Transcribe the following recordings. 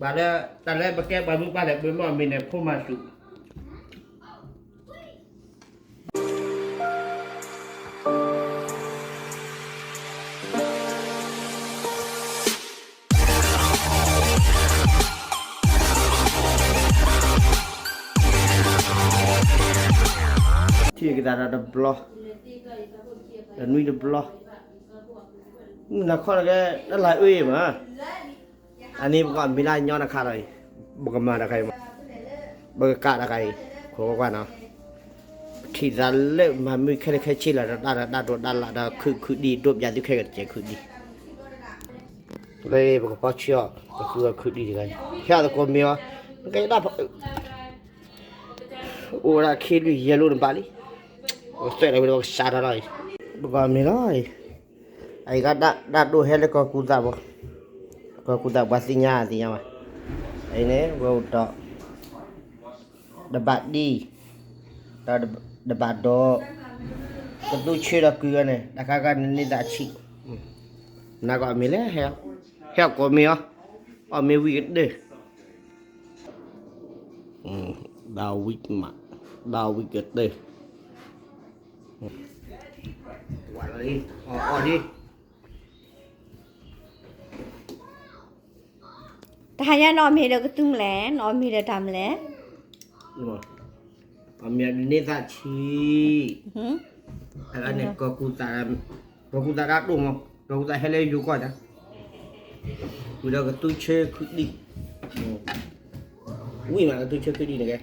ပှၤလၢ တၢ်လၢပကဲပှၤမုၢ်ပှၢ်လဲၣ် ပမ့ၢ်အီၣ်မ့ၤန့ၣ် ဖိမၤစူၤ ထံၣ်ကသးဒီးတဘျီ, တနွံတဘျီ, မုၢ်နၤခီတကဲ တၢ်လၢအအုၣ်အံၤမး, အန့ၣ်ပကီၢ်မ့ၢ်လၢညီတခါဒီးအံၤ, ပကမၤတခါအံၤမး, ပကကးတခါအံၤ, ခိးကွၢ်နီၤ, ပထံၣ်သးလၢမၤမုၢ်ခဲလၢာ်ခဲဆ့လီၤ ဒီးတၢ်ဒီးတၢ်ဒိးတၢ်လၢ်ဒီးခုၣ်ခုၣ်ဒံၣ်ဒိးပၠးသုခဲကတစဲးခုၣ်ဒံၣ် လၢပကဖီဆံအီၤ ပသူအီၤခုၣ်ဒံၣ်တဂၤ, ဟဲအီၤသကိးမ့ၢ်အီၤ, နကဲဒၣ် အိၣ်ဝဲဒၣ်ခ့လွံၢ်ယဲၢ်လိၣ်တဘၣ်လံ, ပကသွဲၣ်လီၤဝံၤဒီးပကစးထီၣ်လီၤအံၤ, ပကီၢ်မ့ၢ်လီၤအံၤ, အအံၤကတၢ်ဒိၣ်ဟဲလၢကီၢ်ကူသးဘၣ်, ကီၢ်ကူသးပှၤသ့ၣ်ညါသ့ၣ်ညါဘၣ်, အအံၤန့ၣ် ဝဲအိၣ်ဒီး တဘၣ်ဒံၣ်, ဒီးတဘၣ်ဒီး, ကသူဆၢဒီးကုၤအီၤန့ၣ် တခါခါန့ၣ်န့ၢ်သးဆံး, နကီၢ်မ့ၢ်လဲၣ်, ဟဲအီၤကိးမ့ၢ်အီၤ, အီၣ်မ့ၢ်ဝံၤကတၢၢ်, ဒၣ်ဝံၤမး, ဒၣ်ဝံၤကတၢၢ်, ဝဲလီၤ, အီၣ်အီၣ်ဒံး တဟါညါနအီၣ်မ့ၤဒီးကသူမလဲၣ်, နအီၣ်မ့ၤဒီးတၢ်မလဲၣ်, အီၣ်မ့ၤန့ၢ်သးဆံး, အန့ၣ် ကီၢ်ကူသးတၢ်ဒိၣ်မး, ကီၢ်ကူသးဟဲလၢယိၤကီၢ်တၢ်, ဝံၤဒီးကသူဆၢခုၣ်ဒံၣ်, ဝံၤမးကသူဆၢခုၣ်ဒံၣ်န့ၣ်ကဲ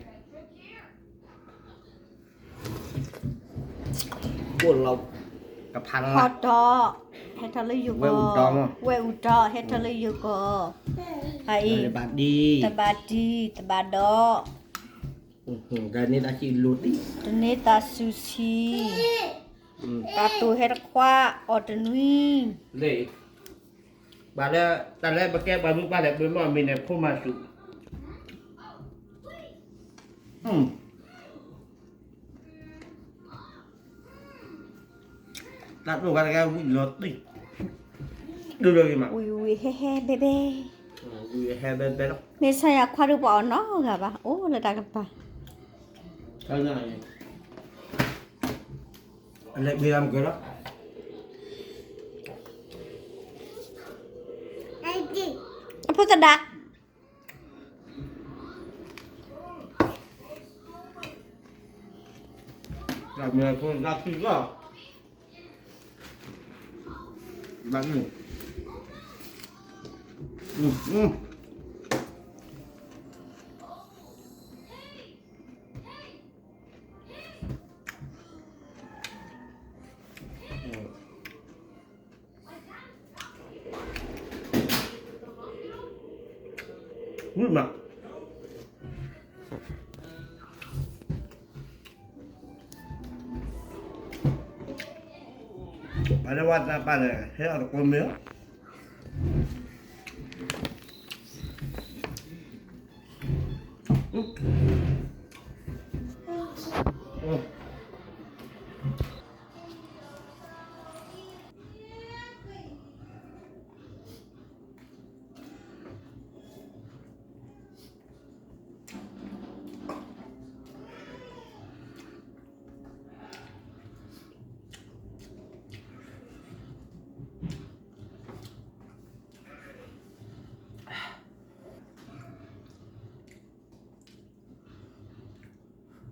ဘိၣ်လီၤ, ကဖးလီၤ, ဟီၣ်တီ, ဟဲထီၣ်လၢယိၤကီၢ်, ဝဲအူတီ, ဟဲထီၣ်လၢယိၤကီၢ်, အအံၤ, တဘၣ်ဒံၣ်, တဘၣ်ဒီး, တန့ၢ်သးဆူၣ်ဆံး, တၢ်တိၢ်ဟဲတခွး, အီၣ်တနွံ ပှၤလၢ တၢ်လၢပကဲပှၤမုၢ်ပှၢ်လဲၣ် ပမ့ၢ်အီၣ်မ့ၤန့ၣ် ဖိမၤစူၤ, တၢ်တိၢ်ဝဲတကဲဝံၤလီၤတံၢ်, ဒိၣ်လီၤဂ့ၤမး, ဝံၤဝံၤဟဲဟဲဘဲဘဲ, ဝံၤဟဲဘဲဘဲလီၤ, မ့ၢ်ဆါယၤခွါဒုးပှၤအီၣ်နီတဂၤဘၣ်, အိၣ်လၢတၢ်ကပၤ, အလဲၤဘ့ၣ်မကလီၤ, အဖိသဒါ တၢ်မ့ၢ်ဖိသဒါသံလီၤ, ဘၣ်မုၢ်, မုၢ်မး, ပှၤလၢဝဲတၢ်ပာ်န့ၣ် ဟဲအီၣ်တကိးမ့ၢ်လီၤ,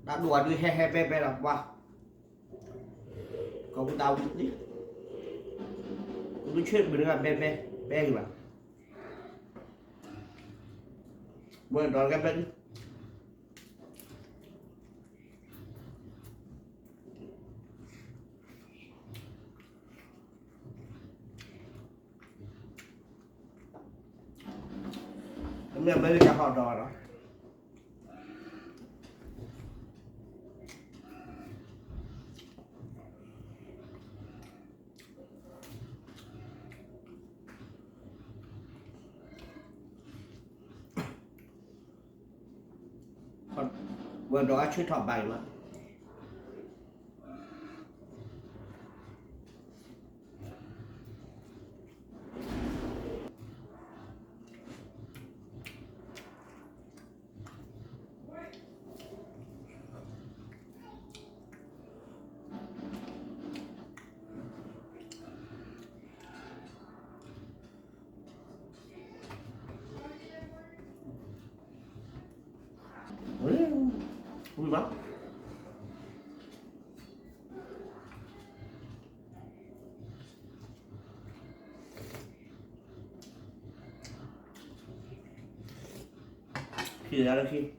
တၢ်ဒိၣ်အဒုးဟဲဟဲဘဲဘဲလီၤပှၤ, ကီၢ်ပူၤတၢ်ဝံၤလံ, ကဒုးဆၢဘုးတဂၤဘဲဘဲ, ဘဲဂ့ၤဘၣ်, ဘၣ်ဒီးကဲဘဲလံ တမ့ၢ်အမဲရကၤဟီၣ်ဒီးလီၤ, ဝဲဒီးအဆၢထီၣ်ဘၣ်အံၤမး, တၢ်မ့ၢ်အမဲရကၤဟီၣ်ဒီးလီၤ, ဘၣ် ခံလၢ